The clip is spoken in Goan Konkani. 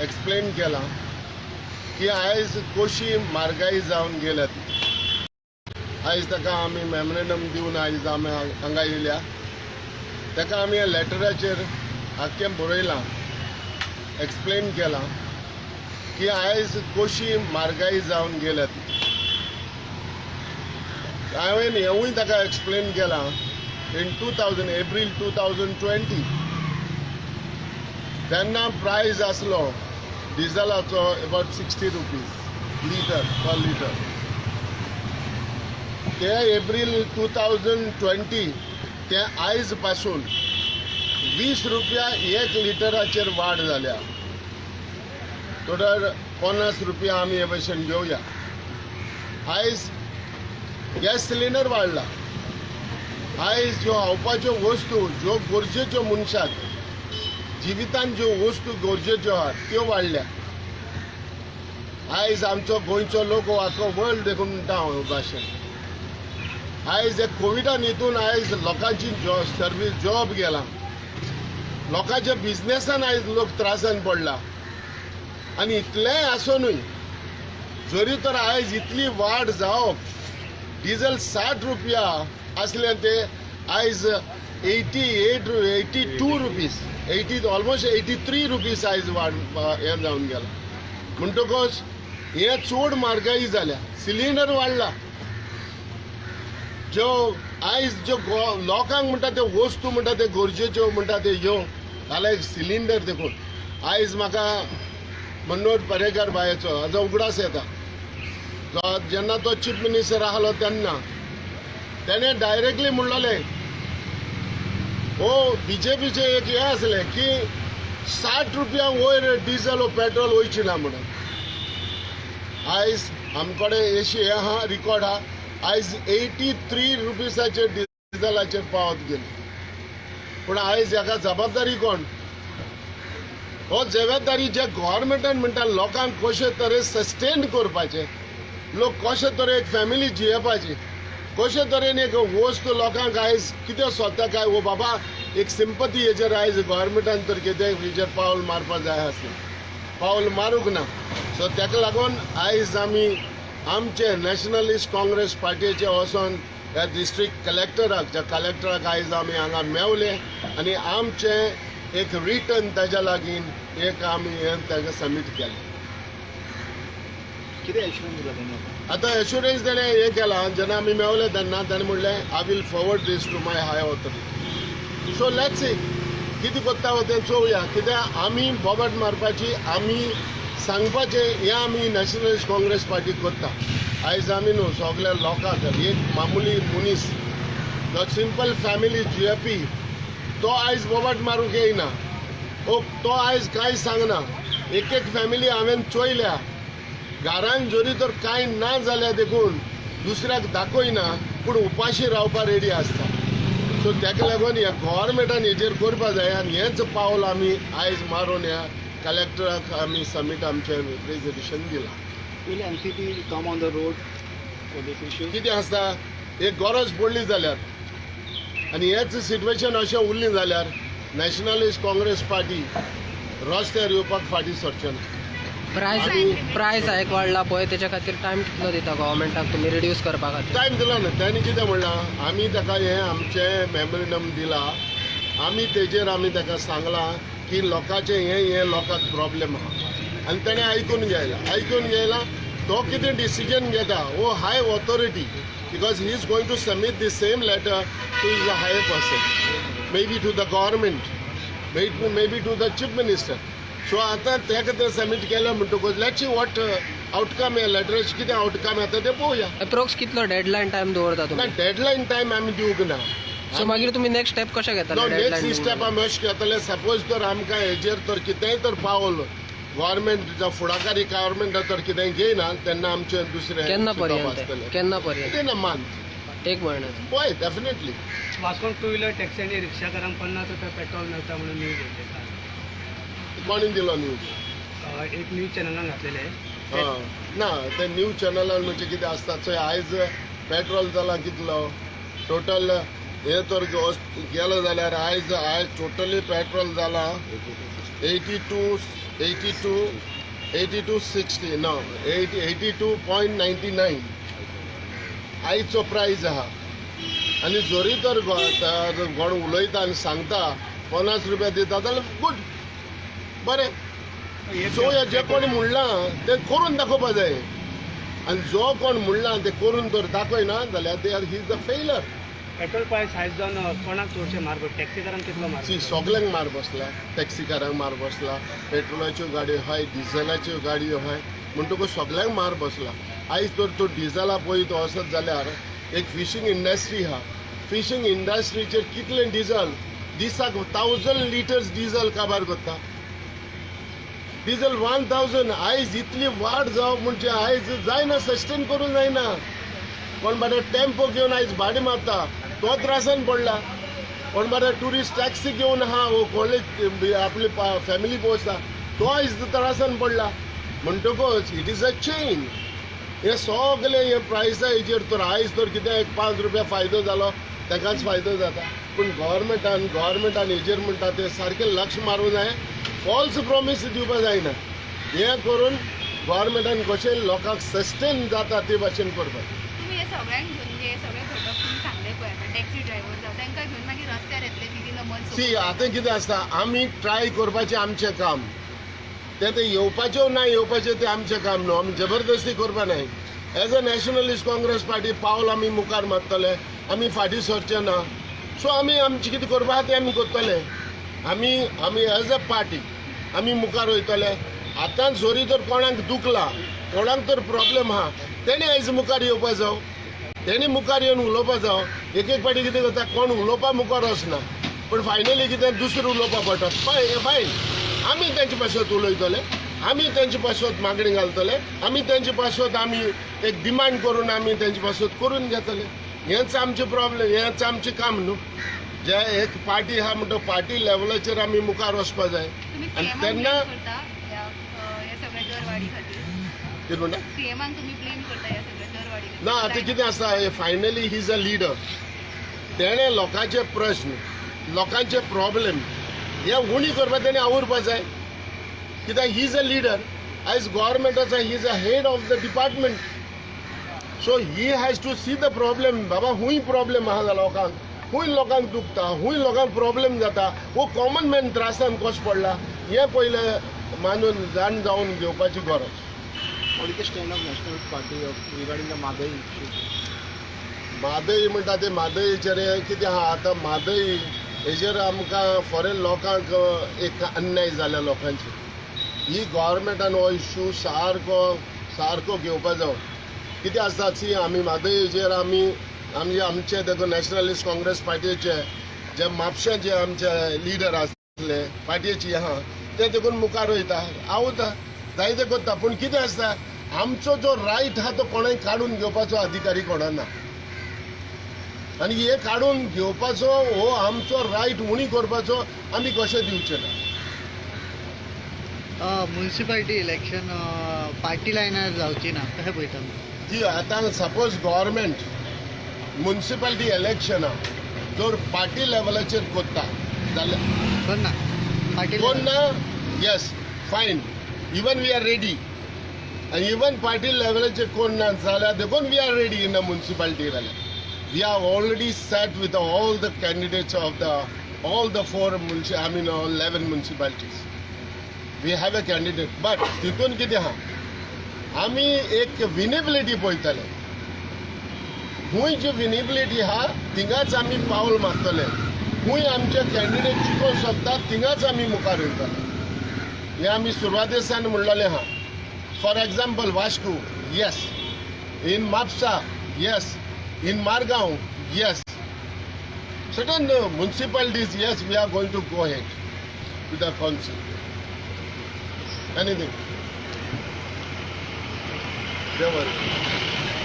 एक्सप्लेन केलां की आयज कशी म्हारगाई जावन गेल्या ती. आयज ताका आमी मेमोरेंडम दिवन आयज आमी हांगा येयल्या. ताका आमी ह्या लेटराचेर आख्खें बरयलां, एक्सप्लेन केलां की आयज कशी म्हारगाई जावन गेल्या ती. हांवें हेंवूय ताका एक्सप्लेन केलां इन 2000 एप्रील 2020 तेन्ना प्रायस आसलो डिझलाचो about ₹60 litre per litre. ते एप्रील 2020 ते आयज पासून ₹20 एक लिटराचेर वाड जाल्या. टोटल ₹50 आमी हे भशेन घेवया. आयज गॅस सिलिंडर वाडला. आयज ज्यो खावपाच्यो वस्तू ज्यो गरजेच्यो मनशाक जिवितान ज्यो वस्तू गरजेच्यो आहा त्यो वाडल्या. आयज आमचो गोंयचो लोक आख्खो वर्ल्ड देखून म्हणटा हांव भाशेन आयज हे कोविडान हितून आयज लोकांची सर्वीस जॉब गेला, लोकांच्या बिजनेसान आयज लोक त्रासान पडला. आनी इतलेंय आसुनूय जरी तर आयज इतली वाड जावप, डिझल ₹60 आसलें ते आयज 88 82 rupees, 80, almost ₹83 आयज वाड हें जावन गेलां. म्हणटकच हें चड म्हारगाई जाल्या. सिलिंडर वाडला. ज्यो आयज ज्यो लोकांक म्हणटा त्यो वस्तू म्हणटा त्यो गरजेच्यो म्हणटा त्यो ह्यो जाल्यार सिलिंडर देखून आयज म्हाका मनोहर पर्रेकार बायाचो हाजो उगडास येता. जो जेन्ना तो चीफ मिनिस्टर आहलो तेन्ना तेणें डायरेक्टली म्हणलेलें, हो बीजेपीचें एक हें आसलें की ₹60 वयर डिझल वो पेट्रोल वयची ना म्हणून. आयज आमकडे अशी हें आहा, रिकॉर्ड आहा, आयज 83 रुपीसाचेर डिझलाचेर पावत गेली. पूण आयज हाका जबाबदारी कोण? हो जबाबदारी जे गव्हर्मेंटान म्हणटा लोकांक कशे तरेन सस्टेन करपाचें, लोक कशे तरेन एक फॅमिली जियेवपाची, कशे तरेन एक वस्तू लोकांक आयज कितें सोदता काय वो बाबा एक सिंपती हेजेर आयज गव्हर्मेंटान तर कितें हेजेर पावल मारपा जाय आसलें, पावल मारूंक ना. सो ताका लागून आयज आमी आमचे नॅशनलिस्ट काँग्रेस पार्टीचे वचोन ह्या डिस्ट्रिक्ट कलेक्टराक, ज्या कलेक्टराक आयज आमी हांगा मेवले आनी आमचें एक रिटर्न ताज्या लागीं एक आमी हें ताका सबमीट केलें. कितें एश्युरन्स दिला तेणी आतां? आतां एश्युरन्स तेणें हें केलां, जेन्ना आमी मेवले तेन्ना ताणें म्हणलें, "I will forward this to my high authority." So let's see कितें करता तें चोवया. कित्याक आमी बोबाट मारपाची, आमी सांगपाचें हें आमी नॅशनलिस्ट काँग्रेस पार्टी करता. आयज आमी न्हू सगल्या लोकांक, एक मामुली मनीस जो सिंपल फॅमिली जियेपी तो आयज बोबाट मारूंक येयना ओ तो आयज कांय सांगना. एक एक फॅमिली हांवें चोयल्या, घरान जरी तर कांय ना जाल्यार देखून दुसऱ्याक दाखयना पूण उपाशी रावपा रेडी आसता. सो ताका लागून ह्या गव्हर्मेंटान हेजेर करपा जाय आनी हेंच पावल आमी आयज मारून ह्या कलेक्टराक आमी सबमीट आमचें रिप्रेजेंटेशन दिलां. Will NCP come on the road for this issue? कितें आसता, एक गरज पडली जाल्यार आनी हेच सिट्युएशन अशें उरलें जाल्यार नॅशनलिस्ट काँग्रेस पार्टी रस्त्यार येवपाक फाटीं सरचें ना. प्रायस हायक वाडला पळय, तेच्या खातीर टायम कितलो दिता गव्हर्मेंटाक तुमी रिड्यूस करपा खातीर? टायम दिला न्हू. तांणी कितें म्हणलां, आमी ताका हें आमचें मेमोरेंडम दिलां, आमी तेजेर आमी ताका सांगलां की लोकांचें हें हें लोकांक प्रॉब्लेम आहा आनी ताणें आयकून घेयला, आयकून घेयला. तो कितें डिसिजन घेता हो high authority, because he is going to submit the same letter to his higher person, maybe to the government, maybe to the chief minister. So आतां ताका तें सबमीट केलें म्हणटकूच let's see what outcome, ह्या लेटराचें कितें आवटकम येता तें पळोवया. अप्रोक्स कितलो डेडलायन टायम दवरता ना. तुमी? डेडलायन टायम आमी दिवंक ना. सो मागीर तुमी नेक्स्ट स्टेप कशें घेतले? नेक्स्ट स्टेप आमी अशें घेतले, सपोज तर आमकां हेजेर तर कितेंय तर पावल गव्हर्मेंट फुडाकारी गव्हर्मेंट तर कितेंय घेयना तेन्ना आमचें दुसरें केन्ना चिंतप पर्यंत? आसतलें. केन्ना पर्यंत? Within a month. एक म्हयन्याचो? पळय, डेफिनेटली. वास्कोन टू व्हिलर टॅक्सी आनी रिक्षाकारांक ₹50 पेट्रोल मेळटा म्हणून न्यूज येयल्ले काल. कोणी दिलो न्यूज? एक न्यूज चॅनलान घातलेले. ना, ते न्यूज चॅनलान म्हणजे कितें आसता चोय, आयज पेट्रोल जाला कितलो टोटल, हे तर गेलो जाल्यार आयज आयज टोटली पेट्रोल जाला 82. 82.60 ना 82.99 आयचो प्रायज आहा. आनी जरी तर कोण उलयता आनी सांगता 50 रुपया दिता जाल्यार गूड, बरें. सो जे कोणी म्हणलां तें करून दाखोवपा जाय आनी जो कोण म्हणलां तें करून तर दाखयना जाल्यार they are he is the failure. Petrol price highs जावन कोणाक चडशे मार पडटा? टॅक्सीकारांक कितलो मार? सी, सगल्यांक मार बसला. टॅक्सीकारांक मार बसला, पेट्रोलाच्यो गाडयो आहाय, डिझलाच्यो गाडयो आहाय, म्हणटकूच सगल्यांक मार बसला. आयज तर तूं डिझला पळयत वचत जाल्यार एक फिशींग इंडस्ट्री आहा. फिशींग इंडस्ट्रीचेर कितलें डिझल दिसाक 1000 लिटर्स डिझल काबार करता. डिझल 1000 आयज इतली वाड जावप म्हणजे आयज जायना, सस्टेन करूंक जायना. कोण बारे टेम्पो घेवन आयज भाडें मारता तो त्रासान पडला. कोण बारे ट्युरिस्ट टॅक्सी घेवन आहा वो कॉलेज आपली फॅमिली पोवता तो आयज त्रासान पडला. म्हणटकूच it is a chain. हे सगळे हे प्रायसा हेजेर तर आयज तर कितें एक 5 रुपया फायदो जालो ताकाच फायदो जाता. पूण गव्हर्मेंटान हेजेर म्हणटा तें सारकें लक्ष मारूंक जाय, फॉल्स प्रोमीस दिवपा जायना. हें करून गव्हर्मेंटान कशें लोकांक सस्टेन जाता ते भाशेन करपाक. तुमी हे सगळ्यांक घेवन हे सगळे घटक तुमी सांगले पळय आतां टॅक्सी ड्रायव्हर जावं तांकां घेवन मागीर रस्त्यार येतले विदीन अ मंथ. सी, आतां कितें आसता, आमी ट्राय करपाचें आमचें काम, तें तें येवपाचें ना येवपाचें तें आमचें काम न्हू, आमी जबरदस्ती करपा नाय. As a Nationalist Congress Party पावल आमी मुखार मारतले, आमी फाटीं सरचे ना. सो आमी आमचें कितें करपा आहा तें आमी करतले. आमी आमी एज अ पार्टी आमी मुखार वयतले. आतां जरी तर कोणाक दुखला, कोणाक तर प्रॉब्लेम आहा, तेणी आयज मुखार येवपा जावं, तेणी मुखार येवन उलोवपा जावं. एक एक फावटी कितें करता, कोण उलोवपा मुखार वचना, पूण फायनली कितें दुसरें उलोवपा पडटा. फायन, आमी तेंचे पासत उलयतले, आमी तेंचे पासत मागणी घालतले, आमी तेंचे पासत आमी एक डिमांड करून आमी तेंचे पासत करून घेतले. हेंच आमचें प्रॉब्लेम, हेंच आमचें काम न्हू. जे एक पार्टी आहा म्हणटा पार्टी लेवलाचेर आमी मुखार वचपा जाय. आनी तेन्ना कितें म्हणटा ना, आतां कितें आसा, finally he is a leader. तेणें लोकांचे प्रश्न, लोकांचे प्रॉब्लेम हे उणी करपाक तेणें आवुरपा जाय. कित्याक he is a leader. आयज गव्हर्मेंटाचो he is a head of the department. So he has to see the problem. बाबा खूंय प्रॉब्लेम आहा लोकांक, खूंय लोकांक दुखता, खूंय लोकांक प्रॉब्लेम जाता, हो कॉमन मॅन त्रासान कसो पडला हें पयलें मानून जाण जावन घेवपाची गरज. What is the stand of National Party regarding the Mhadei issue? Mhadei म्हणटा ते म्हादईचेर कितें आहा आतां, म्हादई हेजेर आमकां फॉरेन लोकांक एक अन्याय जाल्या लोकांचेर. ही गव्हर्मेंटान हो इश्यू सारको सारको घेवपा जावो. कितें आसता, सी, आमी म्हादईचेर आमी आमी आमचे देखून नॅशनलिस्ट काँग्रेस पार्टीचे जे म्हापशें जे आमचे लिडर आसले पार्टीची आहा ते देखून मुखार वयता, आवता जायते करता. पूण कितें आसता, आमचो जो रायट आहा तो कोणाक काडून घेवपाचो अधिकारी कोणा ना. आनी हे काडून घेवपाचो हो आमचो रायट उणी करपाचो आमी कशें दिवचे ना. म्युनिसिपालिटी इलेक्शन पार्टी लायनार जावची ना कशें पळयता? ती आतां सपोज गव्हर्मेंट म्युनिसिपालिटी इलेक्शनां जर पार्टी लेवलाचेर करता जाल्यार कोण ना पार्टी कोण ना, yes fine, even we are ready. आनी इवन पार्टी लेवलाचेर कोण ना जाल्यार देखून we are ready in the municipality. जाल्यार we are already set with all the candidates of the all the 4 I mean 11 municipalities. We have a candidate. But तितून कितें आहा, आमी एक विनेबिलिटी पळयतले. खूंय जी विनेबिलिटी आहा थिंगाच आमी पावल मारतले, खूंय आमचे कॅन्डिडेट जिखोवंक शकता थिंगाच आमी मुखार वयतले. हें आमी सुरवाते सावन म्हणलेलें आहा. For example Vasco, yes, in Mapusa, yes, in Margao, yes, certain municipalities, yes, we are going to go ahead with the council. Anything. Never.